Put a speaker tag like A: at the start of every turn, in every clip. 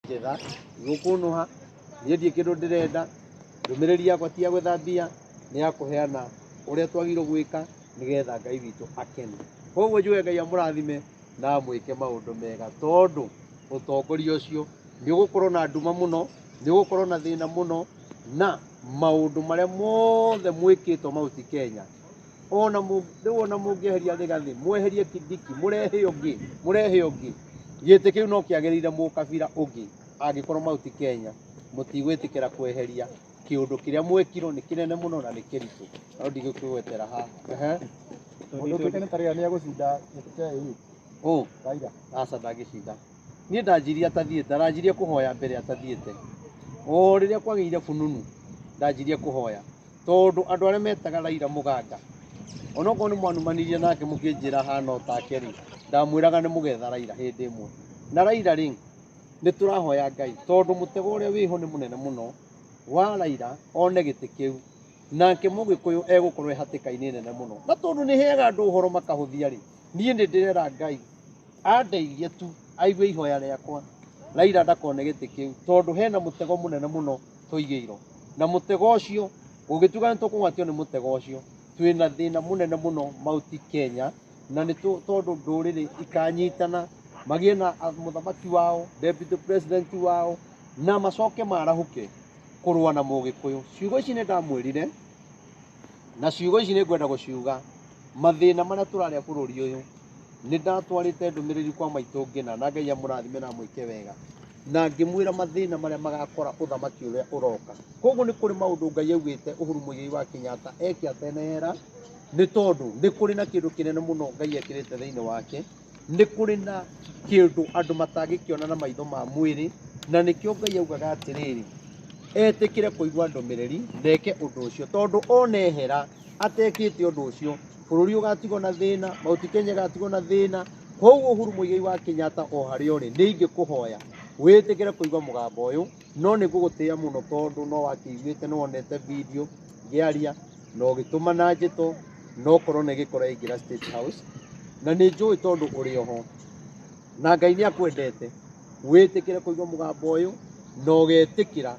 A: Njetha igũkũnũha. Niĩ ndirĩ kĩndũ ndĩrenda. Ndũmĩrĩri yakwa ti ya gwetha mbia, nĩ ya kũheana ũrĩa twagĩrĩirwo gwĩka nĩgetha Ngai witũ akene. Koguo njuge Ngai amũrathime na amwĩke maũndũ mega, tondũ ũtongoria ũcio nĩ ũgũkorwo na nduma mũno, nĩ ũgũkorwo na thĩna mũno, na maũndũ marĩa mothe mwĩkĩtwo Mount Kenya. Ona rĩu ona mũngĩeheria Rigathĩ, mweherie Kindiki, mũrehe ũngĩ, mũrehe ũngĩ, gĩtĩ kĩu no kĩagĩrĩire mũkabira ũngĩ. Angĩkorwo Mount Kenya mũtigwĩtĩkĩra kweheria kĩũndũ kĩrĩa mwekirwo nĩ kĩnene mũno na nĩ kĩritũ, no ndigũkĩgwetera haha. Ehe.
B: Mũndũ ũtuĩke nĩ tarĩra nĩ egũcinda gĩtĩ kĩa AU?
A: Ũ?
B: Raila.
A: Aca, ndangĩcinda. Niĩ ndanjirie atathiĩte, aranjirie kũhoya mbere atathiĩte. O rĩrĩa kwagĩire bununu, ndanjirie kũhoya. Tondũ andũ arĩa metaga Raila mũganga, onokorwo nĩ mwanumanirie nake mũkĩnjĩra hana o take rĩ, ndamwĩraga nĩ mũgetha Raila hĩndĩ ĩmwe. Na Raila rĩ, nĩ tũrahoya Ngai, tondũ mũtego ũrĩa wĩho nĩ mũnene mũno wa Raila one gĩtĩ kĩu. Nake mũgĩkũyũ egũkorwo e hatĩka-inĩ nene mũno. Na tondũ nĩ heaga andũ ũhoro makahũthia rĩ, niĩ nĩ ndĩrera Ngai andeithie tu aigue ihoya rĩakwa, Raila ndakone gĩtĩ kĩu, tondũ hena mũtego mũnene mũno tũigĩirwo. Na mũtego ũcio, ũngĩtuga nĩ tũkũgwatio nĩ mũtego ũcio, twĩna thĩna mũnene mũno Mount Kenya, na nĩ tondũ ndũrĩrĩ ikanyitana, magĩe na mũthamaki wao, deputy president wao, na macoke marahũke kũrũa na mũgĩkũyũ. Ciugo ici nĩ ndamwĩrire, na ciugo ici nĩ ngwenda gũciuga. Mathĩna marĩa tũrarĩa bũrũri ũyũ, nĩ ndatwarĩte ndũmĩrĩri kwa maitũ Ngĩna, na Ngai amũrathime na amwĩke wega, na ngĩmwĩra mathĩna marĩa magakora ũthamaki ũrĩa ũroka. Koguo nĩ kũrĩ maũndũ Ngai augĩte Uhuru Muigai wa Kenyatta eke atenehera, nĩ tondũ nĩ kũrĩ na kĩndũ kĩnene mũno Ngai ekĩrĩte thĩinĩ wake. Nĩ kũrĩ na kĩndũ andũ matangĩkĩona na maitho ma mwĩrĩ, na nĩkĩo Ngai augaga atĩrĩrĩ, etĩkĩre kũigua ndũmĩrĩri na eke ũndũ ũcio, tondũ onehera atekĩte ũndũ ũcio, bũrũri ũgatigwo na thĩna, Mount Kenya ĩgatigwo na thĩna. Koguo Uhuru Muigai wa Kenyatta o harĩa ũrĩ, nĩ ingĩkũhoya wĩtĩkĩre kũigua mũgambo ũyũ, no nĩ ngũgũtĩĩa mũno tondũ no wakĩiguĩte, nĩ wonete video ngĩaria na ũgĩtũma na njĩto, no korwo nĩ gĩkorwo yaingĩra State House, na nĩ njũĩ tondũ ũrĩ oho na Ngai nĩ akwendete, wĩtĩkĩre kũigua mũgambo ũyũ na ũgetĩkĩra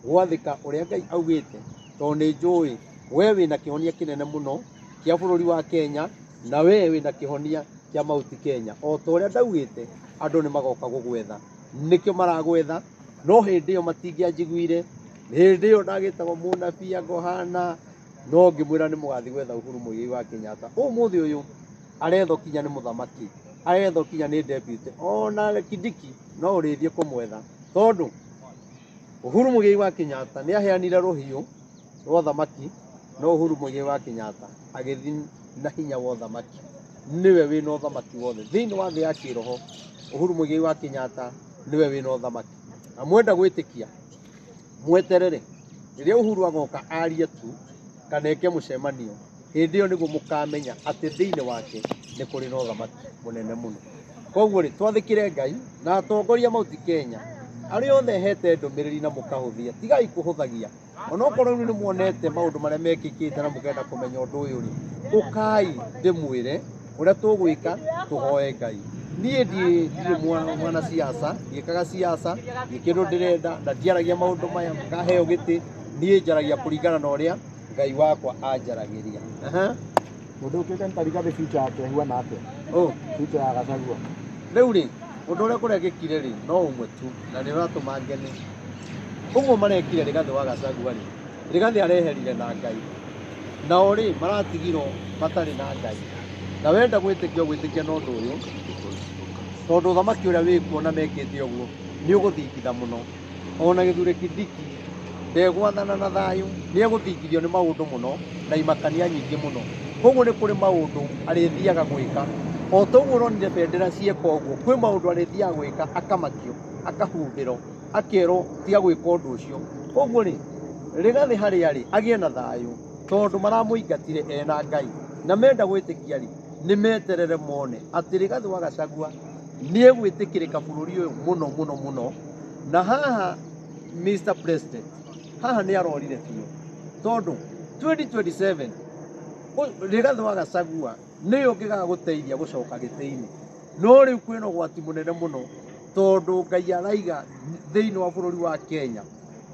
A: gwathĩka ũrĩa Ngai augĩte, tondũ nĩ njũĩ we wĩna kĩhonia kĩnene mũno kĩa bũrũri wa Kenya, na we wĩna kĩhonia kĩa Mount Kenya. O ta ũrĩa ndaugĩte, andũ nĩ magoka gũgwetha, nĩkĩo maragwetha, no hĩndĩ ĩyo matingĩanjiguire. Hĩndĩ ĩyo ndagĩtagwo mũnabii angohana, no ngĩmwĩra nĩ mũgathiĩ gwetha Uhuru Muigai wa Kenyatta. Ũmũthĩ ũyũ arethwo kinya nĩ mũthamaki, arethwo kinya nĩ deputy, ona Kindiki no ũrĩthiĩ kũmwetha, tondũ Uhuru Muigai wa Kenyatta nĩ aheanire rũhiũ rwa ũthamaki, no Uhuru Muigai wa Kenyatta agĩthiĩ na hinya wa ũthamaki. Nĩwe wĩna ũthamaki wothe thĩinĩ wa thĩ ya kĩroho. Uhuru Muigai wa Kenyatta nĩwe wĩna ũthamaki, na mwenda gwĩtĩkia mweterere rĩrĩa Uhuru agoka arie tu kana eke mũcemanio, hĩndĩ ĩyo nĩguo mũkamenya atĩ thĩinĩ wake nĩ kũrĩ na ũthamaki mũnene mũno. Koguo rĩ, twathĩkĩre Ngai na atongoria Mount Kenya arĩa othe hete ndũmĩrĩri na mũkahũthia, tigai kũhũthagia. Onokorwo rĩu nĩ muonete maũndũ marĩa mekĩkĩte na mũkenda kũmenya ũndũ ũyũ rĩ, ũkai ndĩmwĩre ũrĩa tũgwĩka, tũhoe Ngai. Niĩ ndirĩ mwana siasa, ndiĩkaga siasa, ndirĩ kĩndũ ndĩrenda, na ndiaragia maũndũ maya ngaheo gĩtĩ. Niĩ njaragia kũringana na ũrĩa Ngai wakwa anjaragĩria. Aha.
B: Mũndũ ũkĩte nĩ ta Rigathĩ, future yake ĩhuana atĩa?
A: Oh.
B: Future ya Gachagua.
A: Rĩu rĩ, ũndũ ũrĩa kũrekĩkire rĩ, no ũmwe tu, na nĩ ũratũma ngene. Ũguo marekire Rigathĩ wa Gachagua rĩ, Rigathĩ areherire na Ngai. Nao rĩ, maratigirwo matarĩ na Ngai. Na wenda gwĩtĩkia ũgwĩtĩkia na ũndũ ũyũ, tondũ ũthamaki ũrĩa wĩkuo na mekĩte ũguo, nĩ ũgũthingitha mũno. Ona Gĩthure Kindiki ndegwathana na thayũ, nĩ egũthingithio nĩ maũndũ mũno na imakania nyingĩ mũno. Koguo nĩ kũrĩ maũndũ arĩthiaga gwĩka. O ta ũguo ũronire bendera cieka ũguo, kwĩ maũndũ arĩthiaga gwĩka akamakio, akahumbĩrwo, akerwo tiga gwĩka ũndũ ũcio. Koguo rĩ, Rigathĩ harĩa rĩ, agĩe na thayũ, tondũ maramũingatire ena Ngai. Na menda gwĩtĩkia rĩ, nĩ meterere mone atĩ Rigathĩ wa Gachagua nĩ egwĩtĩkĩrĩka bũrũri ũyũ mũno mũno mũno. Na haha Mr President, haha nĩ arorire biũ, tondũ 2027 Rigathĩ wa Gachagua nĩwe ũngĩgagũteithia gũcoka gĩtĩ-inĩ. No rĩu kwĩna ũgwati mũnene mũno. Tondũ Ngai araiga thĩinĩ wa bũrũri wa Kenya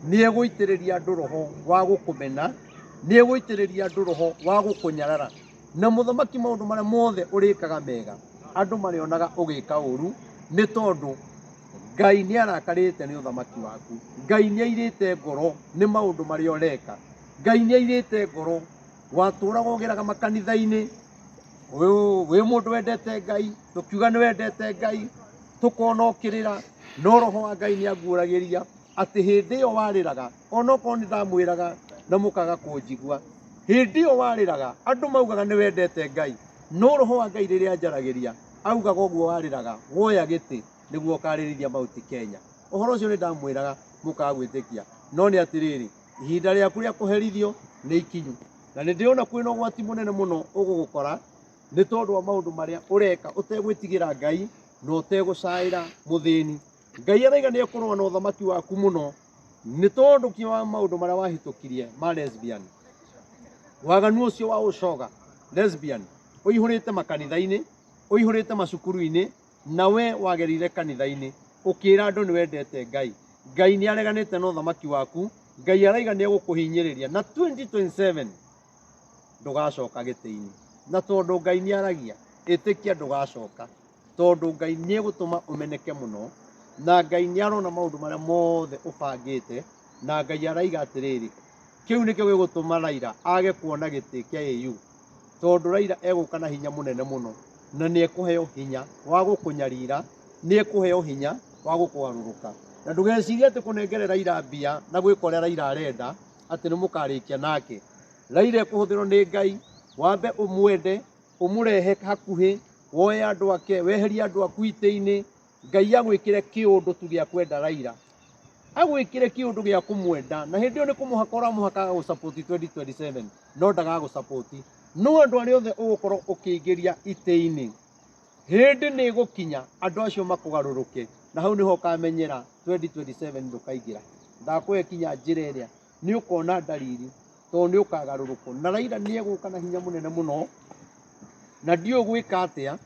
A: nĩ egũitĩrĩria andũ roho wa gũkũmena, nĩ egũitĩrĩria andũ roho wa gũkũnyarara. Na mũthamaki maũndũ marĩa mothe ũrĩkaga mega andũ marĩonaga ũgĩka ũru, nĩ tondũ Ngai nĩ arakarĩte nĩ ũthamaki waku. Ngai nĩ airĩte ngoro nĩ maũndũ marĩa ũreka. Ngai nĩ airĩte ngoro watũraga ũgeraga makanitha-inĩ, wĩ mũndũ wendete Ngai, tũkiuga nĩ wendete Ngai, tũkona ũkĩrĩra, no roho wa Ngai nĩ anguũragĩria atĩ hĩndĩ ĩyo warĩraga, onokorwo nĩ ndamwĩraga na mũkaga kũnjigua, hĩndĩ ĩyo warĩraga andũ maugaga nĩ wendete Ngai, no roho wa Ngai rĩrĩa anjaragĩria augaga ũguo warĩraga woya gĩtĩ nĩguo ũkarĩrithia Mount Kenya. Ũhoro ũcio nĩ ndamwĩraga mũkaga gwĩtĩkia, no nĩ atĩrĩrĩ, ihinda rĩaku rĩa kũherithio nĩ ikinyu, na nĩ ndĩrona kwĩna ũgwati mũnene mũno ũgũgũkora nĩ tondũ wa maũndũ marĩa ũreka ũtegwĩtigĩra Ngai na ũtegũcaĩra mũthĩni. Ngai araiga nĩ ekũrũa na ũthamaki waku mũno nĩ tondũ ki wa maũndũ marĩa wahĩtũkirie ma lesbian. Waganu ũcio wa ũcoga lesbian ũihũrĩte makanitha-inĩ, ũihũrĩte macukuru-inĩ, na we wagerire kanitha-inĩ ũkĩra andũ nĩ wendete Ngai. Ngai nĩ areganĩte na ũthamaki waku. Ngai araiga nĩ egũkũhinyĩrĩria na 2027 ndũgacoka gĩtĩ-inĩ. Na tondũ Ngai nĩ aragia, ĩtĩkia ndũgacoka, tondũ Ngai nĩ egũtũma ũmeneke mũno, na Ngai nĩ arona maũndũ marĩa mothe ũbangĩte, na Ngai araiga atĩrĩrĩ, kĩu nĩkĩo gĩgũtũma Raila age kuona gĩtĩ kĩa AU, tondũ Raila egũka na hinya mũnene mũno, na nĩ ekũheo hinya wa gũkũnyarira, nĩ ekũheo hinya wa gũkũgarũrũka. Na ndũgecirie atĩ kũnengere Raila mbia na gwĩka ũrĩa Raila arenda atĩ nĩ mũkarĩkia nake. Raila ekũhũthĩrwo nĩ Ngai, wambe ũmwende, ũmũrehe hakuhĩ, woe andũ ake, weherie andũ aku itĩ-inĩ, Ngai agwĩkĩre kĩũndũ tu gĩa kwenda Raila, agwĩkĩre kĩũndũ gĩa kũmwenda, na hĩndĩ ĩyo nĩ kũmũhaka ũramũhaka agagũsupport 2027, no ndagagũsupport. No andũ arĩa othe ũgũkorwo ũkĩingĩria itĩ-inĩ, hĩndĩ nĩ ĩgũkinya andũ acio makũgarũrũke, na hau nĩho ũkamenyera 2027 ndũkaingĩra. Ndakũhe kinya njĩra ĩrĩa nĩ ũkona ndariri, tondũ nĩ ũkagarũrũkwo. Na Raila nĩ egũka na hinya mũnene mũno, na ndiũĩ gwĩka atĩa,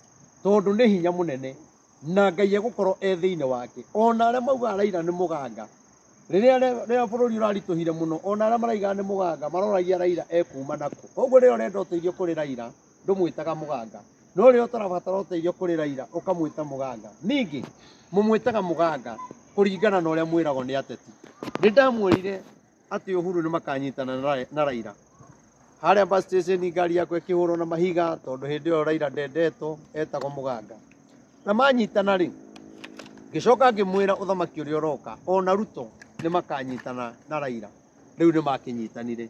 A: tondũ nĩ hinya mũnene, na Ngai egũkorwo e thĩinĩ wake. Ona arĩa maugaga Raila nĩ mũganga, rĩrĩa bũrũri ũraritũhire mũno, ona arĩa maraiga nĩ mũganga maroragia Raila ekuma nakũ. Koguo rĩrĩa ũrenda ũteithio kũrĩ Raila, ndũmwĩtaga mũganga, no rĩrĩa ũtarabatara ũteithio kũrĩ Raila, ũkamwĩta mũganga. Ningĩ mũmwĩtaga mũganga kũringana na ũrĩa mwĩragwo nĩ ateti. Nĩ ndamwĩrire atĩ Uhuru nĩ makanyitana na Raila harĩa bus station, ngari yakwa ĩkĩhũrwo na mahiga, tondũ hĩndĩ ĩyo Raila ndendetwo, etagwo mũganga. Na manyitana rĩ, ngĩcoka ngĩmwĩra ũthamaki ũrĩa ũroka ona Ruto nĩ makanyitana na Raila. Rĩu nĩ makĩnyitanire.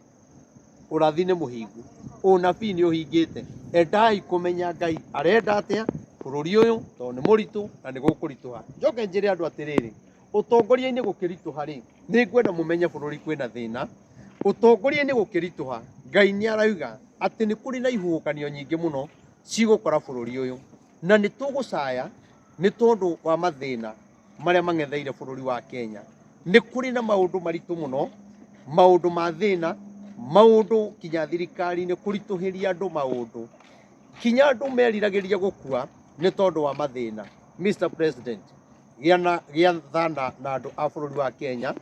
A: Ũrathi nĩ mũhingu, ũnabii nĩ ũhingĩte. Endai kũmenya Ngai arenda atĩa bũrũri ũyũ, tondũ nĩ mũritũ na nĩ gũkũritũha. Njoke njĩre andũ atĩrĩrĩ, ũtongoria-inĩ gũkĩritũha rĩ, nĩ ngwenda mũmenye bũrũri kwĩna thĩna. Ũtongoria-inĩ gũkĩritũha, Ngai nĩ arauga atĩ nĩ kũrĩ na ihuhũkanio nyingĩ mũno cigũkora bũrũri ũyũ, na nĩ tũgũcaya nĩ tondũ wa mathĩna marĩa mang'etheire bũrũri wa Kenya. Nĩ kũrĩ na maũndũ maritũ mũno, maũndũ ma thĩna, maũndũ kinya thirikari-inĩ kũritũhĩria andũ maũndũ, kinya andũ meriragĩria gũkua nĩ tondũ wa mathĩna. Mr President, gĩa thana na andũ a bũrũri wa Kenya,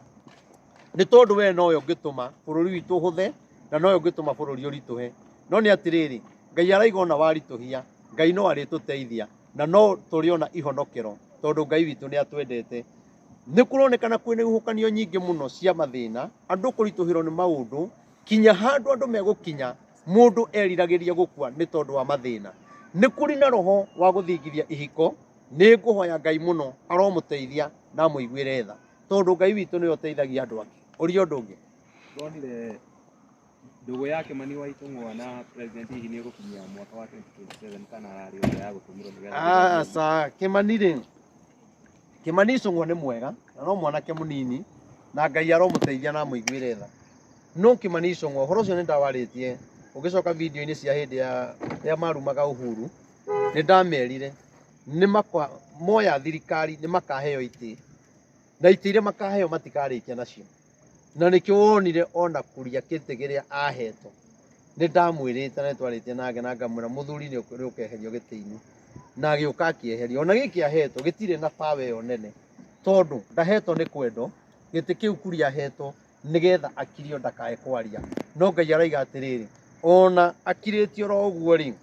A: nĩ tondũ we nowe ũngĩtũma bũrũri witũ ũhũthe na nowe ũngĩtũma bũrũri ũritũhe. No nĩ atĩrĩrĩ, Ngai araiga ona waritũhia, Ngai no arĩtũteithia na no tũrĩona ihonokero, tondũ Ngai witũ nĩ atwendete. Nĩ kũronekana kwĩna ihuhũkanio nyingĩ mũno cia mathĩna, andũ kũritũhĩrwo nĩ maũndũ, kinya handũ andũ megũkinya mũndũ eriragĩria gũkua nĩ tondũ wa mathĩna. Nĩ kũrĩ na roho wa gũthingithia ihiko. Nĩ ngũhoya Ngai mũno aromũteithia na amũiguĩre tha, tondũ Ngai witũ nĩwe ũteithagia andũ ake. Ũria ũndũ ũngĩ.
C: Ndonire ndũgũ ya Kimani wa Ichung'wa na president hihi nĩ ĩgũkinyia mwaka wa 2027 kana ararĩ ũrĩa ya gũtũmirwo nĩgetha
A: Aca, Kimani rĩ, Kimani Ichung'wa nĩ mwega na no mwanake mũnini, na Ngai aromũteithia na amũiguĩre tha. No Kimani Ichung'wa, ũhoro ũcio nĩ ndawarĩtie ũgĩcoka video-inĩ cia hĩndĩ ya rĩrĩa marumaga Uhuru, nĩ ndamerire nĩ makwa moya thirikari nĩ makaheo itĩ, na itĩ iria makaheo matikarĩkia nacio. Na nĩkĩo wonire ona Kuria kĩtĩ kĩrĩa ahetwo, nĩ ndamwĩrĩte na nĩtwarĩtie nake na ngamwĩra mũthuri nĩ ũkeherio gĩtĩ-inĩ. Na agĩũka akĩeherio. Ona gĩkĩ ahetwo gĩtirĩ na power ĩyo nene, tondũ ndahetwo nĩ kwendo. Gĩtĩ kĩu Kuria ahetwo nĩgetha akirio ndakae kwaria. No Ngai araiga atĩrĩrĩ, ona akirĩtio oro ũguo rĩ,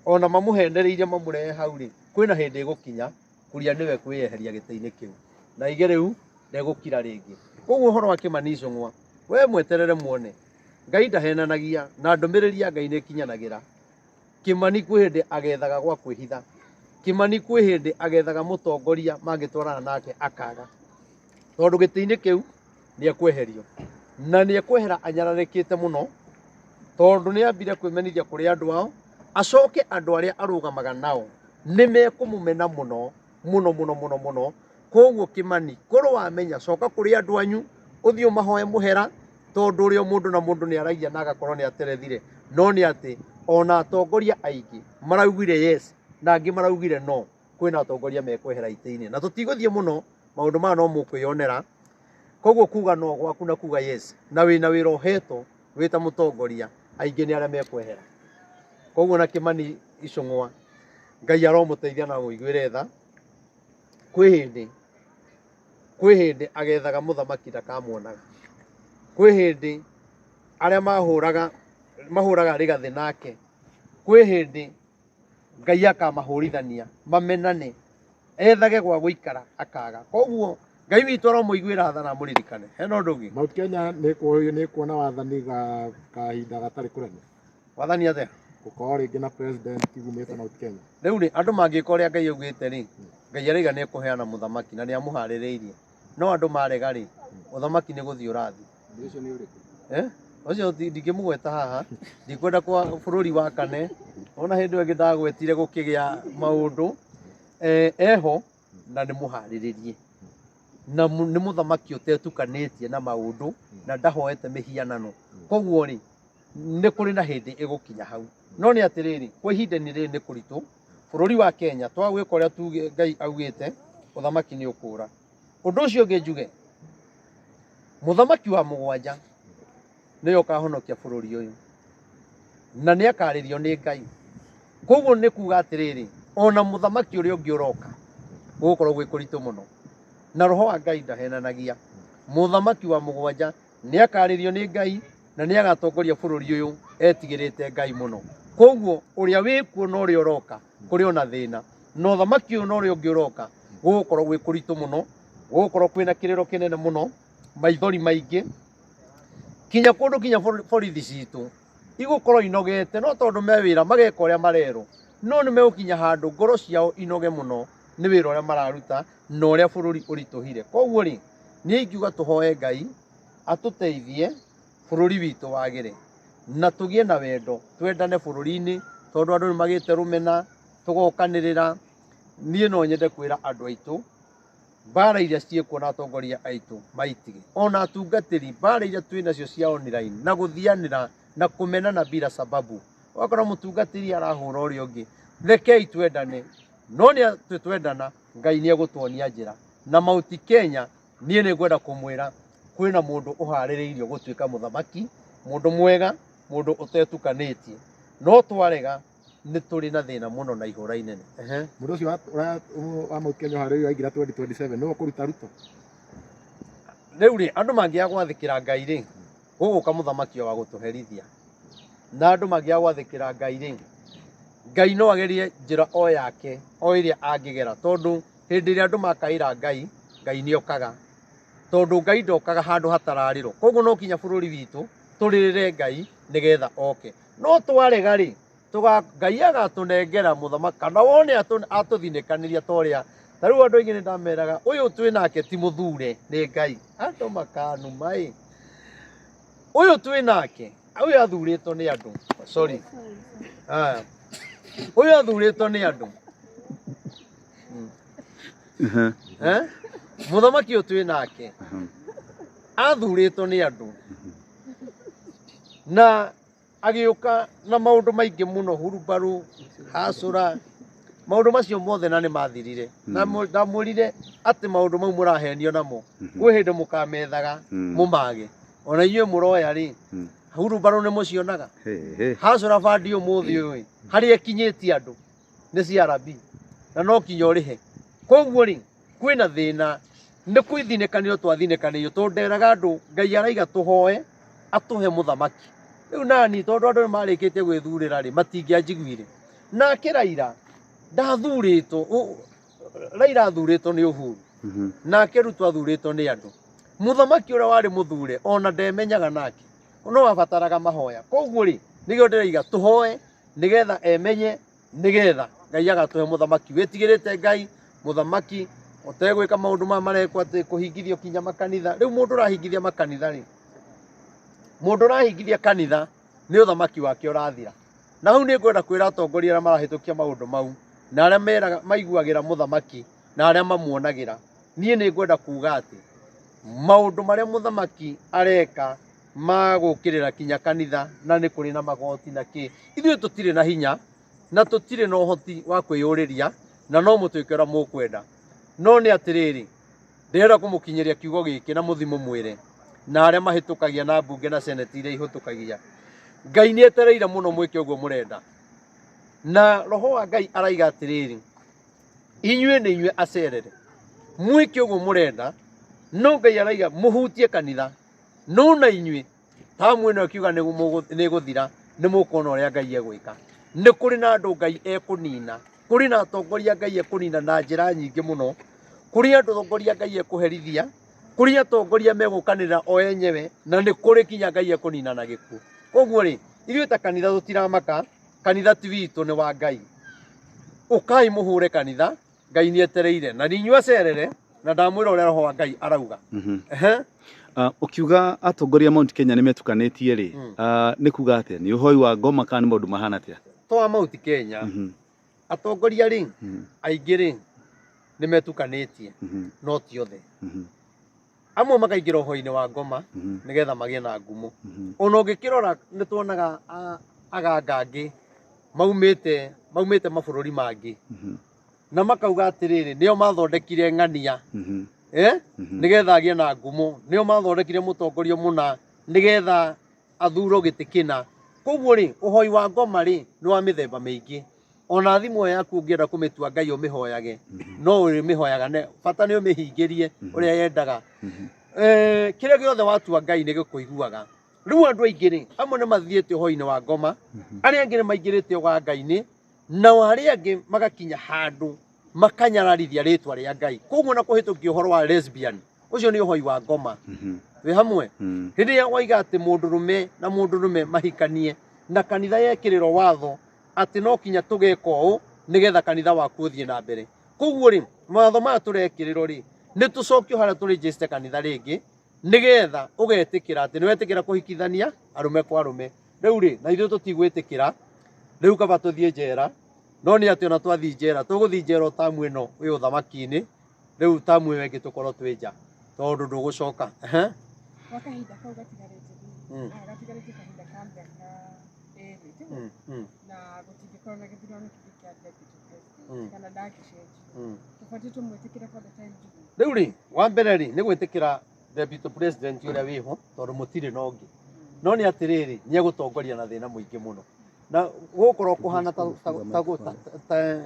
A: ona mamũhenereirie mamũrehe hau rĩ, kwĩna hĩndĩ ĩgũkinya Kuria nĩwe kwĩyeheria gĩtĩ-inĩ kĩu, na aige rĩu ndegũkira rĩngĩ. Koguo ũhoro wa Kĩmani Ichung'wa, we mweterere muone. Ngai ndahenanagia, na ndũmĩrĩri ya Ngai nĩ ĩkinyanagĩra. Kĩmani kwĩ hĩndĩ agethaga gwa kwĩhitha. Kĩmani kwĩ hĩndĩ agethaga mũtongoria mangĩtwarana nake akaga, tondũ gĩtĩ-inĩ kĩu nĩ ekweherio, na nĩ ekwehera anyararĩkĩte mũno, tondũ nĩ ambire kwĩmenithia kũrĩ andũ ao, acoke andũ arĩa arũgamaga nao nĩ mekũmũmena mũno mũno mũno mũno mũno. Koguo Kĩmani, korwo wamenya, coka kũrĩ andũ anyu, ũthiĩ ũmahoe mũhera, tondũ ũrĩa mũndũ na mũndũ nĩ aragia na agakorwo nĩ aterethire. No nĩ atĩ ona atongoria aingĩ maraugire yes, na angĩ maraugire no. Kwĩna atongoria mekwehera itĩ-inĩ, na tũtigũthiĩ mũno maũndũ maya, no mũkwĩyonera. Koguo kuga no gwaku na kuga yes, na wĩna wĩra ũhetwo wĩ ta mũtongoria, aingĩ nĩ arĩa mekwehera. Koguo na Kĩmani Ichung'wa, Ngai aromũteithia na amũiguĩre tha. Kwĩ hĩndĩ agethaga mũthamaki ndakamuonaga. Kwĩ hĩndĩ arĩa mahũraga mahũraga rĩgathĩ nake, kwĩ hĩndĩ Ngai akamahũrithania mamenane, ethage gwa gũikara akaga. Koguo Ngai witũ aromũiguĩra tha na amũririkane. Hena ũndũ ũngĩ?
B: Mount Kenya nĩ kuona wathani ga kahinda gatarĩ kũraihu.
A: Wathani atĩa?
B: Gũkorwo rĩngĩ na president umĩte Mount Kenya.
A: Rĩu rĩ, andũ mangĩka ũrĩa Ngai augĩte rĩ, Ngai araiga nĩ ekũheana mũthamaki na nĩ amũharĩrĩirie. No andũ marega rĩ, ũthamaki nĩ gũthiĩ ũrathiĩ.
C: Ũndũ ũcio nĩ ũrĩkũ?
A: Eh? Ũcio ndingĩmũgweta haha, ndikwenda kwa bũrũri wakane. Ona hĩndĩ ĩyo ĩngĩ ndagwetire gũkĩgĩa maũndũ. Eho na nĩ mũharĩrĩrie, na nĩ mũthamaki ũtetukanĩtie na maũndũ na ndahoete mĩhianano. Koguo rĩ, nĩ kũrĩ na hĩndĩ ĩgũkinya hau. No nĩ atĩrĩrĩ, kwa ihinda-inĩ rĩrĩ nĩ kũritũ bũrũri wa Kenya. Twaga gwĩka ũrĩa tuge Ngai augĩte, ũthamaki nĩ ũkũra. Ũndũ ũcio ũngĩ njuge, mũthamaki wa mũgwanja nĩwe ũkahonokia bũrũri ũyũ, na nĩ akarĩrio nĩ Ngai. Koguo nĩ kuga atĩrĩrĩ, ona mũthamaki ũrĩa ũngĩ ũroka, gũgũkorwo gwĩ kũritũ mũno, na roho wa Ngai ndahenanagia. Mũthamaki wa mũgwanja nĩ akarĩrio nĩ Ngai na nĩ agatongoria bũrũri ũyũ etigĩrĩte Ngai mũno. Koguo ũrĩa wĩkuo na ũrĩa ũroka, kũrĩ ona thĩna, na ũthamaki ũyũ na ũrĩa ũngĩ ũroka, gũgũkorwo gwĩ kũritũ mũno, gũgũkorwo kwĩna kĩrĩro kĩnene mũno, maithori maingĩ, kinya kũndũ kinya borithi citũ igũkorwo inogete. No tondũ me wĩra mageka ũrĩa marerwo, no nĩ megũkinya handũ ngoro ciao inoge mũno nĩ wĩra ũrĩa mararuta na ũrĩa bũrũri ũritũhire. Koguo rĩ, niĩ ingiuga tũhoe Ngai atũteithie bũrũri witũ wagĩre, na tũgĩe na wendo, twendane bũrũri-inĩ, tondũ andũ nĩ magĩte rũmena, tũgokanĩrĩra. Niĩ no nyende kwĩra andũ aitũ, mbara iria ciĩkuo na atongoria aitũ maitige, ona atungatĩri, mbara iria twĩ nacio cia online na gũthianĩra na kũmenana bila sababu. Ũgakora mũtungatĩri arahũra ũrĩa ũngĩ. Rekei twendane, no nĩ atĩ twendana, Ngai nĩ egũtuonia njĩra. Na Mount Kenya, niĩ nĩ ngwenda kũmwĩra kwĩna mũndũ ũharĩrĩirio gũtuĩka mũthamaki, mũndũ mwega, mũndũ ũtetukanĩtie. No twarega, nĩ tũrĩ na thĩna mũno na ihũra inene. Ehe.
B: Mũndũ ũcio wa Mount Kenya ũharĩrĩirio aingĩra 2027 nĩwe ũkũruta Ruto?
A: Rĩu rĩ, andũ mangĩaga gwathĩkĩra Ngai rĩ, gũgũka mũthamaki wa gũtũherithia. Na andũ mangĩaga gwathĩkĩra Ngai rĩ, Ngai no agerie njĩra o yake o ĩrĩa angĩgera, tondũ hĩndĩ ĩrĩa andũ makaĩra Ngai, Ngai nĩ okaga, tondũ Ngai ndokaga handũ hatararĩrwo. Koguo no kinya bũrũri witũ tũrĩrĩre Ngai nĩgetha oke. No twarega rĩ, tuga Ngai agatũnengera mũthamaki, kana wone atũthinĩkanĩria ta ũrĩa ta rĩu andũ aingĩ nĩ ndameraga, ũyũ twĩ nake ti mũthure nĩ Ngai. Andũ makanuma ĩ, ũyũ twĩ nake, ũyũ athurĩtwo nĩ andũ, sorry. Aya, ũyũ athurĩtwo nĩ andũ. Eh? Mũthamaki ũyũ twĩ nake athurĩtwo nĩ andũ na agĩũka na maũndũ maingĩ mũno, hurubarũ, hacũra, maũndũ macio mothe, na nĩ mathirire. Na ndamwĩrire atĩ maũndũ mau mũrahenio namo, kwĩ hĩndĩ mũkamethaga mũmage. Ona inyuĩ mũroya rĩ, hurubarũ nĩ mũcionaga, hacũra bandi ũmũthĩ ũyũ harĩa ĩkinyĩtie andũ nĩ CRB. Na no kinya ũrĩhe. Koguo rĩ, kwĩna thĩna, nĩ kwĩthinĩkanĩrio twathinĩkanĩirio, tondũ nderaga andũ Ngai araiga tũhoe atũhe mũthamaki. Rĩu nani tondũ andũ nĩ marĩkĩtie gwĩthurĩra rĩ, matingĩanjiguire. Nake Raila ndathurĩtwo, Raila athurĩtwo nĩ Uhuru, nake Ruto athurĩtwo nĩ andũ. Mũthamaki ũrĩa warĩ mũthure ona ndemenyaga nake, no abataraga mahoya. Koguo rĩ, nĩkĩo ndĩraiga tũhoe nĩgetha emenye, nĩgetha Ngai agatũhe mũthamaki wĩtigĩrĩte Ngai, mũthamaki ũtegwĩka maũndũ maya marekwo atĩ kũhingithio kinya makanitha. Rĩu mũndũ ũrahingithia makanitha rĩ, mũndũ ũrahingithia kanitha nĩ ũthamaki wake ũrathira. Na hau nĩ ngwenda kwĩra atongoria arĩa marahĩtũkia maũndũ mau, na arĩa meraga maiguagĩra mũthamaki, na arĩa mamuonagĩra. Niĩ nĩ ngwenda kuga atĩ maũndũ marĩa mũthamaki areka ma gũkĩrĩra kinya kanitha, na nĩ kũrĩ na magoti na kĩ, ithuĩ tũtirĩ na hinya na tũtirĩ na ũhoti wa kwĩyũrĩria, na no mũtuĩke ũrĩa mũkwenda. No nĩ atĩrĩrĩ, ndĩrenda kũmũkinyĩria kiugo gĩkĩ na mũthi mũmwĩre, na arĩa mahĩtũkagia na mbunge na seneti iria ihĩtũkagia, Ngai nĩ etereire mũno mwĩke ũguo mũrenda. Na roho wa Ngai araiga atĩrĩrĩ, inyuĩ nĩ inyuĩ acerere, mwĩke ũguo mũrenda, no Ngai araiga mũhutie kanitha, no na inyuĩ tamu ĩno ĩkiuga nĩ ĩgũthira, nĩ mũkuona ũrĩa Ngai egwĩka. Nĩ kũrĩ na andũ Ngai ekũnina, kũrĩ na atongoria Ngai ekũnina na njĩra nyingĩ mũno, kũrĩ andũ atongoria Ngai ekũherithia, kũrĩ atongoria megũkanĩrĩra o enyewe, na nĩ kũrĩ kinya Ngai ekũnina na gĩkuũ. Koguo rĩ, ithuĩ ta kanitha tũtiramaka, kanitha ti witũ, nĩ wa Ngai. Ũkai mũhũre kanitha, Ngai nĩ etereire, na inyuĩ acerere, na ndamwĩra ũrĩa roho wa Ngai arauga. Ehe.
D: Ũkiuga atongoria Mount Kenya nĩ metukanĩtie rĩ, nĩ kuga atĩa? Nĩ ũhoi wa ngoma kana nĩ maũndũ mahana atĩa?
A: To wa Mount Kenya, atongoria rĩ, aingĩ rĩ, nĩ metukanĩtie, no ti othe. Amwe makaingĩra ũhoi-inĩ wa ngoma nĩgetha magĩe na ngumo. Ona ũngĩkĩrora nĩ tuonaga aganga angĩ maumĩte mabũrũri mangĩ, na makauga atĩrĩrĩ, nĩo mathondekire ng'ania, nĩgetha agĩe na ngumo, nĩo mathondekire mũtongoria mũna nĩgetha athurwo gĩtĩ kĩna. Koguo rĩ, ũhoi wa ngoma rĩ, nĩ wa mĩthemba mĩingĩ. Ona thimũ ĩyo yaku ũngĩenda kũmĩtua Ngai ũmĩhoyage, no ũrĩmĩhoyaga, ne bata nĩ ũmĩhingĩrie ũrĩa yendaga. Kĩrĩa gĩothe watua Ngai nĩ gĩkũiguaga. Rĩu andũ aingĩ rĩ, amwe nĩ mathiĩte ũhoi-inĩ wa ngoma, arĩa angĩ nĩ maingĩrĩte ũganga-inĩ, nao arĩa angĩ magakinya handũ makanyararithia rĩtwa rĩa Ngai. Koguo na kũhĩtũkia ũhoro wa lesbian, ũcio nĩ ũhoi wa ngoma. Wĩ hamwe? Hĩndĩ ĩrĩa waiga atĩ mũndũrũme na mũndũrũme mahikanie, na kanitha yekĩrĩrwo watho atĩ no kinya tũgeka ũũ nĩgetha kanitha waku ũthiĩ na mbere. Koguo rĩ, mawatho maya tũrekĩrĩrwo rĩ, nĩ tũcokio harĩa tũrĩnjĩcite kanitha rĩngĩ, nĩgetha ũgetĩkĩra atĩ nĩ wetĩkĩra kũhikithania arũme kwa arũme. Rĩu rĩ, na ithuĩ tũtigwĩtĩkĩra, rĩu kaba tũthiĩ njera, no nĩ atĩ ona twathiĩ njera, tũgũthiĩ njera o tamu ĩno wĩ ũthamaki-inĩ, rĩu tamu ĩyo ĩngĩ tũkorwo twĩ nja, tondũ ndũgũcoka.
E: Gwa kahinda kau gatigarĩte rĩ, gatigarĩte kahinda ka mĩaka ĩrĩ, tiguo? Na gũtingĩkorwo na gĩthurano kĩngĩ kĩa deputy president, kana ndangĩcenjio. Tũbatiĩ tũmwĩtĩkĩre for the time being.
A: Rĩu rĩ, wa mbere rĩ, nĩ gwĩtĩkĩra deputy president ũrĩa wĩho, tondũ mũtirĩ na ũngĩ. No nĩ atĩrĩrĩ, nĩ egũtongoria na thĩna mũingĩ mũno. Na gũgũkorwo kũhana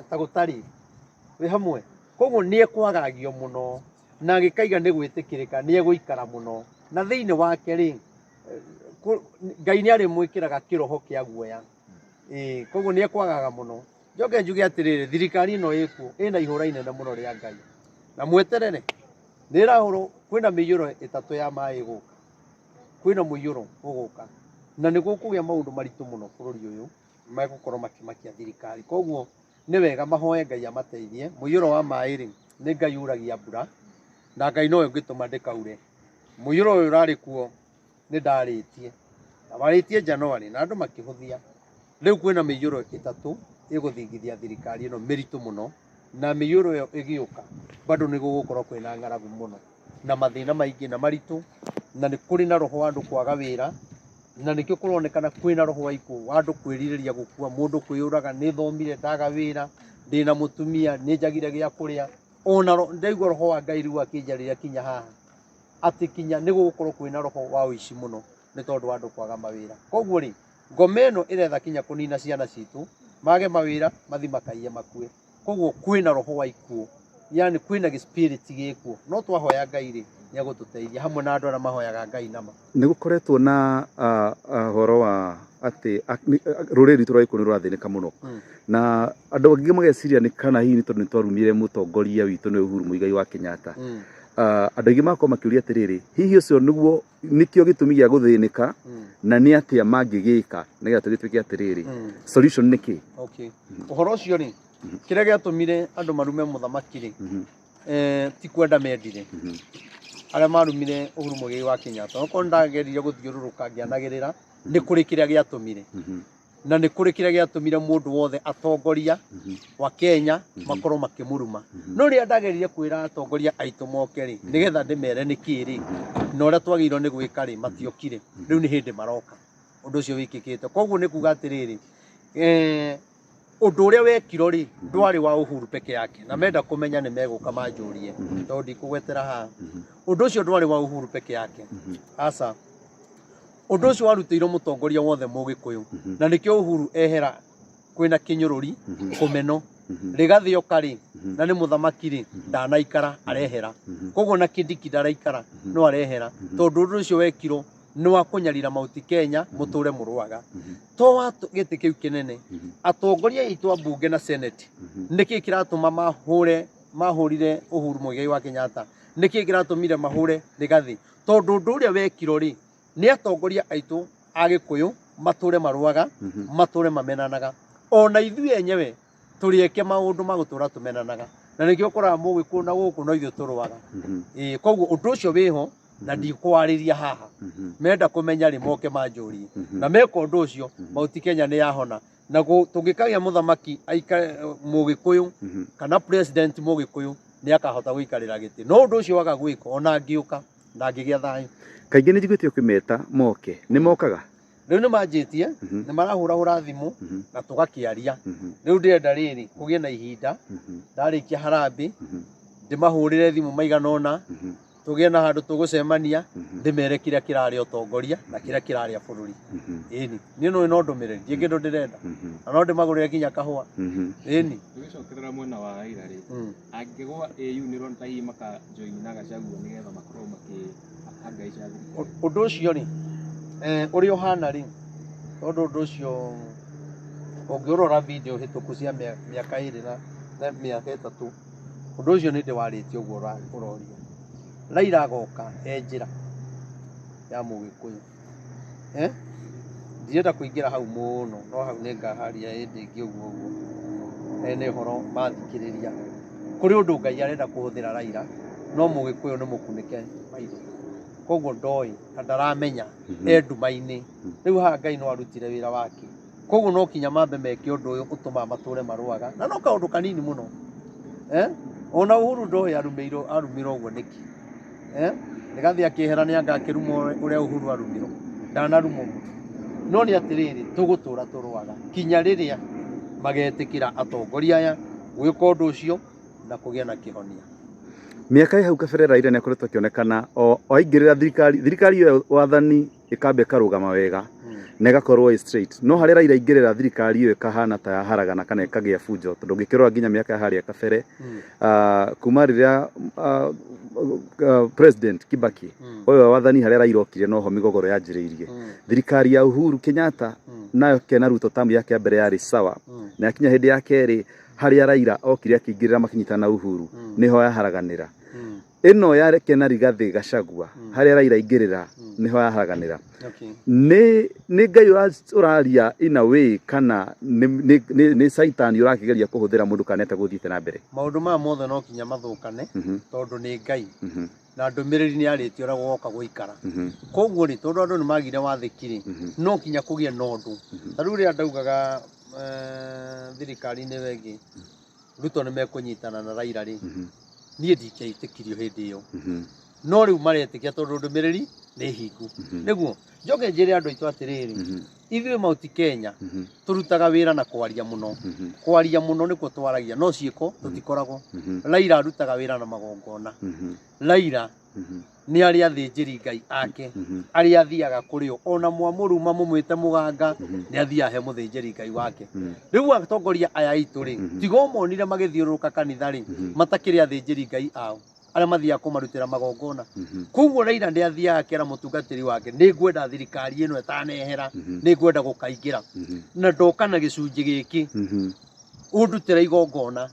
A: ta gũtarĩ. Wĩ hamwe? Koguo nĩ ekwagagio mũno, na agĩkaiga nĩ gwĩtĩkĩrĩka, nĩ egũikara mũno. Na thĩinĩ wake rĩ, Ngai nĩ arĩmwĩkĩraga kĩroho kĩa guoya. Koguo nĩ ekwagaga mũno. Njoke njuge atĩrĩrĩ, thirikari ĩno ĩkuo, ĩna ihũra inene mũno rĩa Ngai. Na mweterere, nĩ ĩrahũrwo, kwĩna mĩiyũro ĩtatũ ya maĩ ĩgũka. Kwĩna mũiyũro ũgũka. Na nĩ gũkũgĩa maũndũ maritũ mũno bũrũri ũyũ, megũkorwo makĩmakia thirikari. Koguo nĩ wega mahoe Ngai amateithie. Mũiyũro wa maĩ rĩ, nĩ Ngai uragia mbura, na Ngai nowe ũngĩtũma ndĩkaure. Mũiyũro ũyũ ũrarĩ kuo nĩ ndarĩtie. Na warĩtie January na andũ makĩhũthia. Rĩu kwĩna mĩiyũro ĩtatũ ĩgũthingithia thirikari ĩno mĩritũ mũno, na mĩiyũro ĩyo ĩgĩũka bado nĩ gũgũkorwo kwĩna ng'aragu mũno na mathĩna maingĩ na maritũ, na nĩ kũrĩ na roho wa andũ kwaga wĩra, na nĩkĩo kũronekana kwĩna roho wa ikuũ, wa andũ kwĩrirĩria gũkua, mũndũ kwĩyũraga, nĩ thomire ndaga wĩra, ndĩna mũtumia, nĩ njagire gĩa kũrĩa. Ona ndaigua roho wa Ngai rĩu akĩnjarĩria kinya haha, atĩ kinya nĩ gũgũkorwo kwĩna roho wa ũici mũno nĩ tondũ wa andũ kwaga mawĩra. Koguo rĩ, ngoma ĩno ĩretha kinya kũnina ciana citũ, mage mawĩra, mathi makaiye makue. Koguo kwĩna roho wa ikuũ, yani kwĩna gĩspirit gĩkuo, no twahoya Ngai rĩ, nĩ egũtũteithia hamwe na andũ arĩa mahoyaga Ngai nama.
D: Nĩ gũkoretwo na ũhoro wa atĩ rũrĩrĩ rwitũ rwa Gĩkũyũ nĩ rũrathĩnĩka mũno. Na andũ angĩ mageciria nĩ kana hihi nĩ tondũ nĩ twarumire mũtongoria witũ nĩ Uhuru Muigai wa Kenyatta. Andũ aingĩ magakorwo makĩũria atĩrĩrĩ, hihi ũcio nĩguo nĩkĩo gĩtũmi gĩa gũthĩnĩka, na nĩ atĩa mangĩgĩka nĩgetha tũgĩtuĩke atĩrĩrĩ, solution nĩ kĩ?
A: Okay. Ũhoro ũcio rĩ, kĩrĩa gĩatũmire andũ marume mũthamaki rĩ, ti kwenda mendire. Arĩa marumire Uhuru Muigai wa Kenyatta, okorwo ndagerire gũthiũrũrũka ngĩanagĩrĩra, nĩ kũrĩ kĩrĩa gĩatũmire. Na nĩ kũrĩ kĩrĩa gĩatũmire mũndũ wothe atongoria wa Kenya makorwo makĩmũruma. No rĩrĩa ndageririe kwĩra atongoria aitũ moke rĩ, nĩgetha ndĩmere nĩkĩ rĩ, na ũrĩa twagĩrĩirwo nĩ gwĩka rĩ, matiokire. Rĩu nĩ hĩndĩ maroka. Ũndũ ũcio wĩkĩkĩte. Koguo nĩ kuga atĩrĩrĩ, ũndũ ũrĩa wekirwo rĩ, ndwarĩ wa Uhuru peke yake. Na menda kũmenya nĩ megũka manjũrie, tondũ ndikũgwetera haha. Ũndũ ũcio ndwarĩ wa Uhuru peke yake. Aca. Ũndũ ũcio warutĩirwo mũtongoria wothe Mũgĩkũyũ. Na nĩkĩo Uhuru ehera kwĩna kĩnyũrũri, kũmeno. Rigathĩ oka rĩ, na nĩ mũthamaki rĩ, ndanaikara arehera. Koguo na Kindiki ndaraikara, no arehera. Tondũ ũndũ ũcio wekirwo nĩ wa kũnyarira Mount Kenya, mũtũre mũrũaga. To wa gĩtĩ kĩu kĩnene, atongoria aitũ a mbunge na Senate, nĩkĩ kĩratũma mahũrire Uhuru Muigai wa Kenyatta? Nĩkĩ kĩratũmire mahũre Rigathĩ? Tondũ ũndũ ũrĩa wekirwo rĩ, nĩ atongoria aitũ a Gĩkũyũ matũre marũaga, matũre mamenanaga. Ona ithuĩ enyewe tũrĩeke maũndũ ma gũtũra tũmenanaga. Na nĩkĩo ũkoraga Mũgĩkũyũ na gũkũ no ithuĩ tũrũaga. Koguo ũndũ ũcio wĩho na ndikwarĩria haha. Menda kũmenya rĩ, moke manjũrie. Na meka ũndũ ũcio, Mount Kenya nĩ yahona. Na tũngĩkagĩa mũthamaki aikare Mũgĩkũyũ kana president Mũgĩkũyũ, nĩ akahota gũikarĩra gĩtĩ. No ũndũ ũcio waga gwĩkwo, ona angĩũka, ndangĩgĩa thayũ.
D: Kaingĩ nĩ njiguĩte ũkĩmeta moke, nĩ mokaga?
A: Rĩu nĩ manjĩtie, nĩ marahũrahũra thimũ na tũgakĩaria. Rĩu ndĩrenda rĩrĩ kũgĩe na ihinda, ndarĩkia harambee, ndĩmahũrĩre thimũ maigana ũna, tũgĩe na handũ tũgũcemania, ndĩmere kĩrĩa kĩrarĩa ũtongoria na kĩrĩa kĩrarĩa bũrũri. Ĩni, niĩ nĩ no ndũmĩrĩri, ndiĩ kĩndũ ndĩrenda. Na no ndĩmagũrĩre nginya kahũa. Ĩni.
C: Tũgĩcokerera mwena wa Raila rĩ, angĩgwa AU nĩ ũrona ta hihi makajoin na Gachagua nĩgetha makorwo makĩhangaica thirikari?
A: Ũndũ ũcio rĩ, ũrĩa ũhana rĩ, tondũ ũndũ ũcio ũngĩũrora video hĩtũku cia mĩaka ĩrĩ na mĩaka ĩtatũ, ũndũ ũcio nĩ ndĩwarĩtie ũguo ũroria. Raila agoka e njĩra ya Mũgĩkũyũ. Ndirenda kũingĩra hau mũno, no hau nĩ ngaharia hĩndĩ ĩngĩ ũguo ũguo. Nĩ ũhoro mathikĩrĩria. Kũrĩ ũndũ Ngai arenda kũhũthĩra Raila, no Mũgĩkũyũ nĩ mũkunĩke maitho. Koguo ndoĩ na ndaramenya e nduma-inĩ. Rĩu haha Ngai no arutire wĩra wake. Koguo no kinya mambe meke ũndũ ũyũ ũtũmaga matũre marũaga, na no kaũndũ kanini mũno. Ona Uhuru ndoĩ arumirwo ũguo nĩkĩ. Rigathĩ akĩehera nĩ anga akĩrumwo ũrĩa Uhuru arumirwo. Ndanarumwo mũno. No nĩ atĩrĩrĩ, tũgũtũra tũrũaga kinya rĩrĩa magetĩkĩra atongoria aya gwĩka ũndũ ũcio na kũgĩa na kĩhonia.
D: Mĩaka ĩ hau kabere Raila nĩ akoretwo akĩonekana o aingĩrĩra thirikari, thirikari ĩyo wathani ĩkamba ĩkarũgama wega na ĩgakorwo ĩ straight. No harĩa Raila aingĩrĩra thirikari ĩyo ĩkahana ta yaharagana kana ĩkagĩa bunjo, tondũ ũngĩkĩrora nginya mĩaka ya harĩa kabere, kuma rĩrĩa President Kibaki oyo wathani harĩa Raila okire noho mĩgogoro yanjĩrĩirie. Thirikari ya Uhuru Kenyatta nayo kena Ruto tamu yake ya mbere yarĩ sawa, na yakinya hĩndĩ ya kerĩ harĩa Raila okire akĩingĩrĩra makĩnyitana na Uhuru nĩho yaharaganĩra. Ĩno ya Kena Rigathĩ Gachagua harĩa Raila aingĩrĩra nĩho yaharaganĩra. Nĩ Ngai ũraria in a way kana nĩ Saitani ũrakĩgeria kũhũthĩra mũndũ kana nĩ gũthiĩte na mbere?
A: Maũndũ maya mothe no kinya mathũkane tondũ nĩ Ngai na ndũmĩrĩri nĩ yarĩtie ũrĩa gũgoka gũikara. Koguo rĩ, tondũ andũ nĩ magire wathĩki rĩ, no kinya kũgĩe na ũndũ. Ta rĩu rĩrĩa ndaugaga thirikari-inĩ ĩyo ĩngĩ Ruto nĩ mekũnyitana na Raila rĩ, niĩ ndingĩaitĩkirio hĩndĩ ĩyo. No rĩu maretĩkia tondũ ndũmĩrĩri nĩ hingu. Nĩguo njoke njĩre andũ aitũ atĩrĩrĩ, ithuĩ Mount Kenya tũrutaga wĩra na kwaria mũno. Kwaria mũno nĩkuo twaragia, no ciĩko tũtikoragwo. Raila arutaga wĩra na magongona. Raila Nĩ arĩ athĩnjĩri Ngai ake arĩa athiaga kũrĩ o, ona mwamũruma mũmwĩte mũganga, nĩ athiaga he mũthĩnjĩri Ngai wake. Rĩu atongoria aya aitũ rĩ, tiga ũmonire magĩthiũrũrũka kanitha rĩ, matakĩrĩ athĩnjĩri Ngai ao arĩa mathiaga kũmarutĩra magongona. Koguo Raila nĩ athiaga akera mũtungatĩri wake, nĩ ngwenda thirikari ĩno ĩtanehera, nĩ ngwenda gũkaingĩra na ndoka na gĩcunjĩ gĩkĩ, ũndutĩra igongona.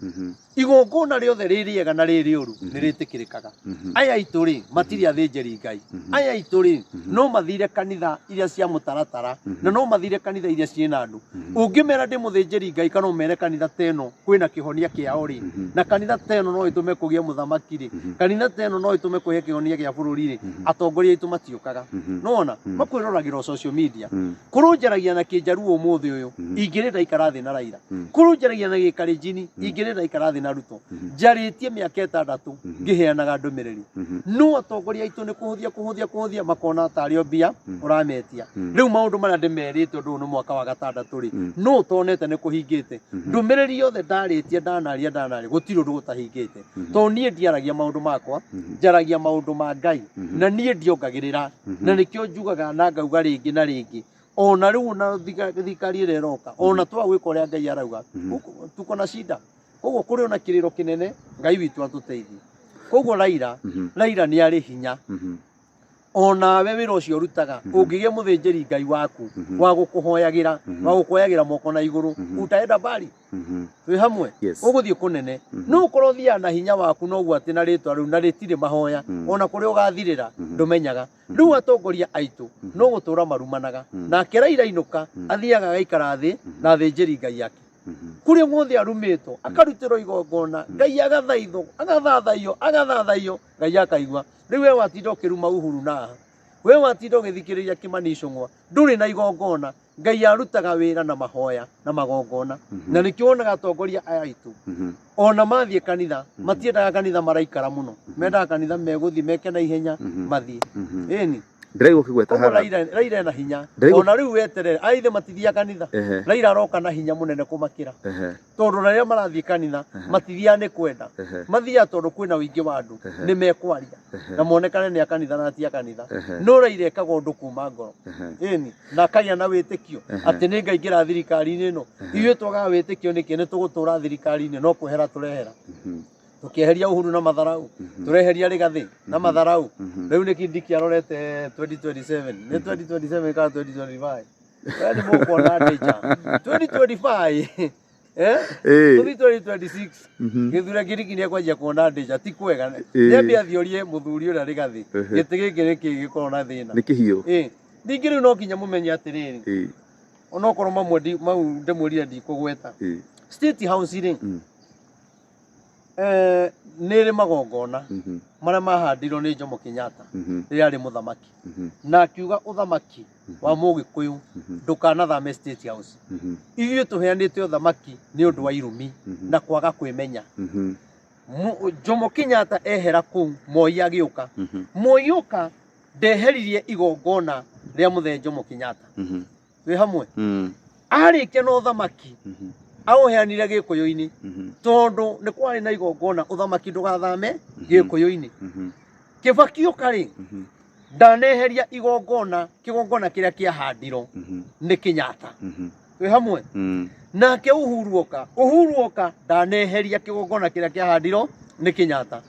A: Igongona rĩothe rĩ rĩega na rĩ rĩũru nĩ rĩtĩkĩrĩkaga. Aya aitũ rĩ, matirĩ athĩnjĩri Ngai. Aya aitũ rĩ, no mathire kanitha iria cia mũtaratara, na no mathire kanitha iria ciĩna andũ. Ũngĩmera ndĩ mũthĩnjĩri Ngai kana ũmere kanitha ta ĩno kwĩna kĩhonia kĩao rĩ, na kanitha ta ĩno no ĩtũme kũgĩe mũthamaki rĩ, kanitha ta ĩno no ĩtũme kũgĩe kĩhonia gĩa bũrũri rĩ, atongoria aitũ matiũkaga. Nĩwona makwĩroragĩra o social media. Korwo njaragia na kĩnjaruo ũmũthĩ ũyũ, ingĩrĩ ndaikara thĩ na Raila. Korwo njaragia na gĩkarenjini, ingĩrĩ ndaikara thĩ na Ruto. Njarĩtie mĩaka 6 ngĩheanaga ndũmĩrĩri. No atongoria aitũ nĩ kũhũthia kũhũthia kũhũthia, makona tarĩ o mbia ũrametia. Rĩu maũndũ marĩa ndĩmerĩte ũndũ ũyũ nĩ mwaka wa 6 rĩ, no ũtonete nĩ kũhingĩte. Ndũmĩrĩri yothe ndarĩtie, ndanaria ndanaria, gũtirĩ ũndũ gũtahingĩte. Tondũ niĩ ndiaragia maũndũ makwa, njaragia maũndũ ma Ngai, na niĩ ndiongagĩrĩra. Na nĩkĩo njugaga na ngauga rĩngĩ na rĩngĩ, ona rĩu ona thirikari ĩrĩa ĩroka, ona twaga gwĩka ũrĩa Ngai arauga, tuko na shida. Koguo kũrĩ ona kĩrĩro kĩnene, Ngai witũ atũteithie. Koguo Raila, Raila nĩ arĩ hinya. Onawe wĩra ũcio ũrutaga, ũngĩgĩa mũthĩnjĩri Ngai waku wa gũkũhoyagĩra, wa gũkũoyagĩra moko na igũrũ, utaenda mbali. Twĩ hamwe.
D: Yes.
A: Ũgũthiĩ kũnene. No ũkorwo ũthiaga na hinya waku noguo atĩ na rĩtwa rĩu na rĩtirĩ mahoya, ona kũrĩa ũgathirĩra ndũmenyaga. Rĩu atongoria aitũ no gũtũra marumanaga. Nake Raila inũka athiaga agaikara thĩ na athĩnjĩri Ngai ake. Kũrĩa guothe arumĩtwo akarutĩrwo igongona, Ngai agathaithwo, agathathaiyo, agathathaiyo, Ngai akaigua. Rĩu we watinda ũkĩruma Uhuru na aha, we watinda ũgĩthikĩrĩria Kimani Ichung'wa, ndũrĩ na igongona. Ngai arutaga wĩra na mahoya na magongona. Na nĩkĩo wonaga atongoria aya aitũ ona mathiĩ kanitha, matiendaga kanitha maraikara mũno, mendaga kanitha megũthiĩ meke na ihenya mathiĩ. Ĩni.
D: Ndĩraigua ũkĩgweta
A: Koguo
D: haha.
A: Raila, Raila ena hinya.
D: Ndĩraigua-
A: Ona rĩu weterere, aithe matithiaga kanitha. Raila aroka na hinya mũnene kũmakĩra. Tondũ rĩrĩa marathiĩ kanitha, matithiaga nĩ kwenda. Mathiaga tondũ kwĩna ũingĩ wa andũ, nĩ mekwaria. Na monekane nĩ a kanitha na ti a kanitha. No Raila ekaga ũndũ kuma ngoro. Ĩni, na akagĩa na wĩtĩkio atĩ nĩ ngaingĩra thirikari-inĩ ĩno. Ithuĩ twagaga wĩtĩkio nĩkĩ? Nĩ tũgũtũra thirikari-inĩ, no kwehera tũrehera. Tũkĩeheria Uhuru na matharau, tũreheria Rigathĩ na matharau. Rĩu nĩ Kindiki arorete 2027, nĩ 2027 kana 2025? We nĩ mũkuona danger 2025, eh? Tũthiĩ 2026, gĩthurano Kindiki nĩ ekwanjia kuona danger, ti kwega. Nĩambie athiorie mũthuri ũrĩa Rigathĩ, gĩtĩ gĩkĩ nĩkĩ gĩkorwo na thĩna?
D: Nĩ kĩhiũ.
A: Ningĩ rĩu no nginya mũmenye atĩrĩrĩ, onokorwo mamwe mau ndĩmwĩrire ndikũgweta, State House rĩ, nĩ ĩrĩ magongona marĩa mahandirwo nĩ Jomo Kenyatta rĩrĩa arĩ mũthamaki, na akiuga ũthamaki wa Mũgĩkũyũ ndũkanathame State House. Ithuĩ tũheanĩte ũthamaki nĩ ũndũ wa irumi na kwaga kwĩmenya. Jomo Kenyatta ehera kũu, Moi agĩũka. Moi oka ndeheririe igongona rĩa mũthee Jomo Kenyatta. Twĩ hamwe. Arĩkia na ũthamaki aũheanire Gĩkũyũ-inĩ, tondũ nĩ kwarĩ na igongona ũthamaki ndũgathame Gĩkũyũ-inĩ. Kĩbaki ũka rĩ, ndaneheria igongona, kĩgongona kĩrĩa kĩahandirwo nĩ Kenyatta. Twĩ hamwe. Nake Uhuru oka, Uhuru oka ndaneheria kĩgongona kĩrĩa kĩahandirwo nĩ Kenyatta.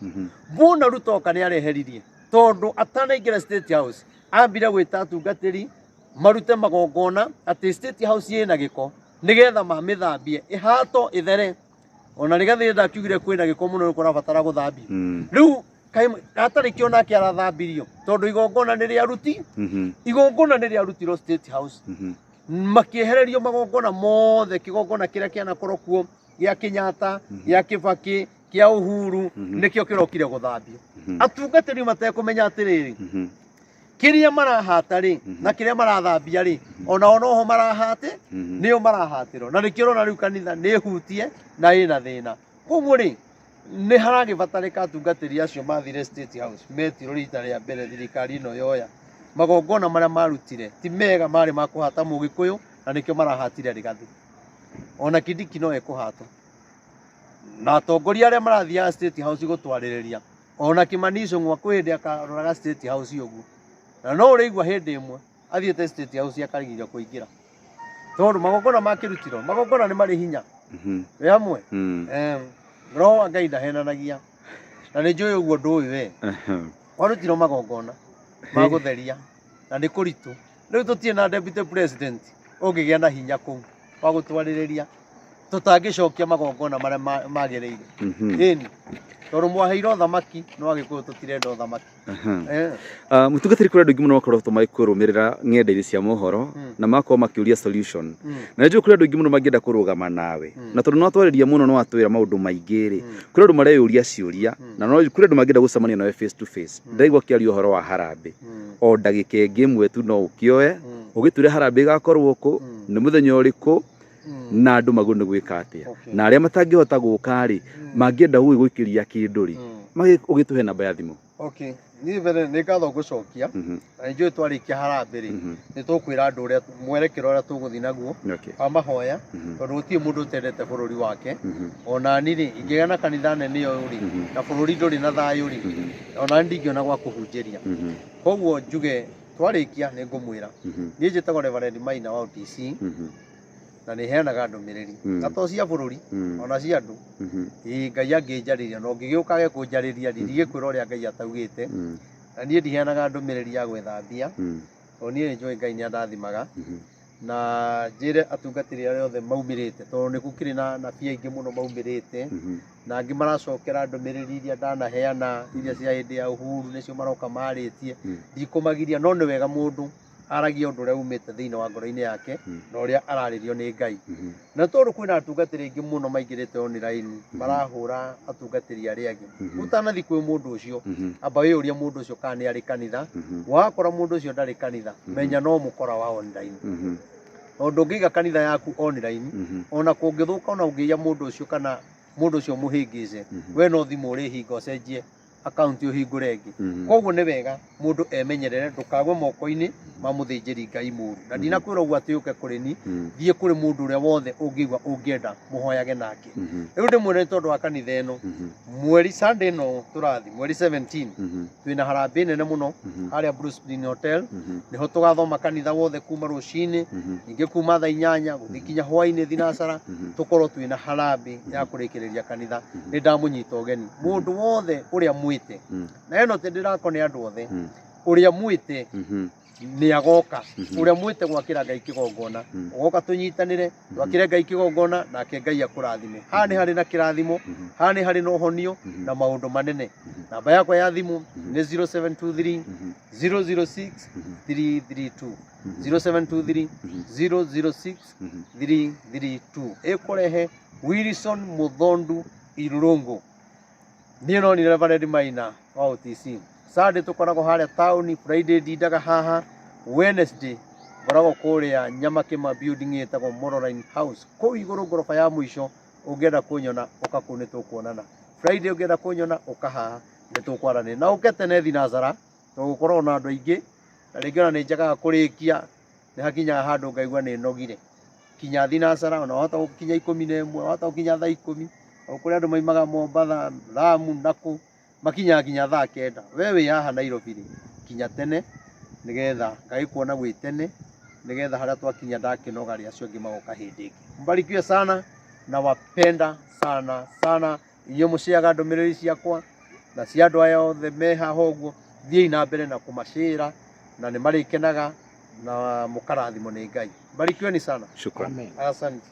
A: Mbona Ruto oka nĩ areheririe, tondũ atanaingĩra State House ambire gwĩta atungatĩri marute magongona atĩ State House ĩna gĩko nĩgetha mamĩthambie ĩhato ĩthere. Ona Rigathĩ ndakiugire kwĩna gĩko mũno nĩ kũrabatara gũthambio. Rĩu hatarĩ kĩo nake arathambirio, tondũ igongona nĩ rĩaruti, igongona nĩ rĩarutirwo State House, makĩehererio magongona mothe, kĩgongona kĩrĩa kĩanakorwo kuo gĩa Kenyatta, gĩa Kibaki, kĩa Uhuru, nĩkĩo kĩrokire gũthambio. Atungatĩri matekũmenya atĩrĩrĩ, kĩrĩa marahata rĩ na kĩrĩa marathambia rĩ, onao noho marahate, nĩo marahatĩrwo. Na nĩkĩo ũrona rĩu kanitha nĩ hutie na ĩna thĩna. Koguo rĩ, nĩ haragĩbatarĩka atungatĩri acio mathire State House metirwo rita rĩa mbere thirikari ĩno yoya magongona marĩa marutire ti mega, marĩ ma kũhata Mũgĩkũyũ, na nĩkĩo marahatire Rigathĩ. Ona Kindiki no ekũhatwo. Na atongoria arĩa marathiaga State House gũtwarĩrĩria Ona Kimani Ichung'wa kwĩ hĩndĩ akaroraga State House ũguo, na no ũrĩigua hĩndĩ ĩmwe athiĩte State House akarigirio kũingĩra, tondũ magongona makĩrutirwo, magongona nĩ marĩ hinya. Wĩ hamwe? Roho wa Ngai ndahenanagia, na nĩ njũĩ ũguo ndũĩ we. Kwarutirwo magongona ma gũtheria na nĩ kũritũ. Rĩu tũtirĩ na deputy president ũngĩgĩa na hinya kũu wa gũtwarĩrĩria, tũtangĩcokia magongona marĩa magĩrĩire. Ĩni, tondũ mwaheirwo thamaki, no Agĩkũyũ tũtirenda ũthamaki.
D: Mũtungatĩri, kũrĩ andũ aingĩ mũno makoretwo magĩkũrũmĩrĩra ng'enda-inĩ cia mohoro na magakorwo makĩũria solution, na nĩnjũĩ kũrĩ andũ aingĩ mũno mangĩenda kũrũgama nawe, na tondũ nĩ watwarĩria mũno, nĩ watwĩra maũndũ maingĩ rĩ, kũrĩ andũ mareyũria ciũria na no kũrĩ andũ mangĩenda gũcemania nawe face to face. Ndĩraigua ũkĩaria ũhoro wa harambĩ, o ndagĩka ĩngĩ ĩmwe tu no ũkĩoe ũgĩtwĩre harambĩ ĩgakorwo kũ, nĩ mũthenya ũrĩkũ, na andũ magwo nĩ gwĩka atĩa, na arĩa matangĩhota gũka rĩ, mangĩenda gũgĩgũikĩria kĩndũ rĩ, ũgĩtũhe namba ya thimũ.
A: Okay, niĩ mbere nĩ ngatho ngũcokia, na nĩ njũĩ twarĩkia harambĩ rĩ, nĩ tũkwĩra andũ ũrĩa mwerekero ũrĩa tũgũthiĩ naguo wa mahoya, tondũ gũtirĩ mũndũ ũtendete bũrũri wake. Ona ni rĩ, ingĩgĩa na kanitha nene ũyũ rĩ, na bũrũri ndũrĩ na thayũ rĩ, ona ni ndingĩona gwa kũhunjĩria. Koguo njuge twarĩkia nĩ ngũmwĩra. Niĩ njĩtagwo Reverend Maina wa OTC, na nĩ heanaga ndũmĩrĩri na to cia bũrũri, ona cia andũ. Ĩĩ, Ngai angĩnjarĩria na ũngĩgĩũka age kũnjarĩria rĩ, ndigĩkwĩra ũrĩa Ngai ataugĩte. Na niĩ ndiheanaga ndũmĩrĩri ya gwetha mbia, tondũ niĩ nĩ njũĩ Ngai nĩ andathimaga. Na njĩre atungatĩri arĩa othe maumĩrĩte, tondũ nĩ gũkĩrĩ na anabii aingĩ mũno maumĩrĩte, na angĩ maracokera ndũmĩrĩri iria ndanaheana, iria cia hĩndĩ ya Uhuru nĩcio maroka marĩtie. Ndikũmagiria, no nĩ wega mũndũ aragia ũndũ ũrĩa umĩte thĩinĩ wa ngoro-inĩ yake na ũrĩa ararĩrio nĩ Ngai. Na tondũ kwĩna atungatĩri aingĩ mũno maingĩrĩte online, marahũra atungatĩri arĩa angĩ, ũtanathiĩ kwĩ mũndũ ũcio, amba wĩyũrie mũndũ ũcio kana nĩ arĩ kanitha. Wakora mũndũ ũcio ndarĩ kanitha, menya no mũkora wa online, tondũ ndũngĩiga kanitha yaku online, ona kũngĩthũka, ona ũngĩiya mũndũ ũcio kana mũndũ ũcio mũhĩngĩce, we no thimũ ũrĩhinga ũcenjie akaunti ũhingũre ĩngĩ. Koguo nĩ wega mũndũ emenyerere ndũkagwe moko-inĩ ma mũthĩnjĩri Ngai mũru. Na ndinakwĩra ũguo atĩ ũke kũrĩ ni, thiĩ kũrĩ mũndũ ũrĩa wothe ũngĩigua ũngĩenda mũhoyage nake. Rĩu ndĩmwĩre nĩ tondũ wa kanitha ĩno, mweri Sunday ĩno tũrathi, mweri 17, twĩna harambĩ nene mũno harĩa Bruce Green Hotel. Nĩho tũgathoma kanitha wothe kuma rũcinĩ, ningĩ kuma thaa 8 gũthiĩ kinya hwainĩ thinacara, tũkorwo twĩna harambĩ ya kũrĩkĩrĩria kanitha. Nĩ ndamũnyita ũgeni mũndũ wothe ũrĩa mwĩte, na ĩno ndĩrakone andũ othe, ũrĩa mwĩte nĩ agoka, ũrĩa mwĩte gwakĩra Ngai kĩgongona, ũgoka tũnyitanĩre twakĩre Ngai kĩgongona, nake Ngai akũrathime. Haha nĩ harĩ na kĩrathimo, haha nĩ harĩ na ũhonio na maũndũ manene. Namba yakwa ya thimũ nĩ 0723 006 332, 0723 006 332. Ĩkũrehe Wilson Muthondu Irũrũngũ. Niĩ no nĩ Reverend Maina wa OTC. Sunday tũkoragwo harĩa taũni, Friday ndindaga haha, Wednesday ngoragwo kũrĩa Nyamakĩma building ĩtagwo Moroline House, kũu igũrũ ngoroba ya mũico. Ũngĩenda kũnyona ũka kũu nĩ tũkuonana. Friday ũngĩenda kũnyona ũka haha nĩ tũkwaranĩria, na ũke tene thinacara, tondũ gũkoragwo na andũ aingĩ, na rĩngĩ ona nĩ njagaga kũrĩkia, nĩ hakinyaga handũ ngaigua nĩ nogire. Kinya thinacara, ona wahota gũkinya 11, wahota gũkinya thaa 10. Kũrĩ andũ maimaga Mombatha, Lamu na kũ makinyaga nginya thaa 9. We wĩ haha Nairobi rĩ, kinya tene nĩgetha ngagĩkuona gwĩ tene, nĩgetha harĩa twakinya ndakĩnoga rĩ, acio angĩ magoka hĩndĩ ĩngĩ. Mbarikiwe sana na wapenda sana sana inyuĩ mũciaga ndũmĩrĩri ciakwa na cia andũ aya othe me haha ũguo. Thiĩi na mbere na kũmacĩra na nĩ marĩkenaga na mũkarathimwo nĩ Ngai. Mbarikiweni sana.
D: Shukran.
A: Asante.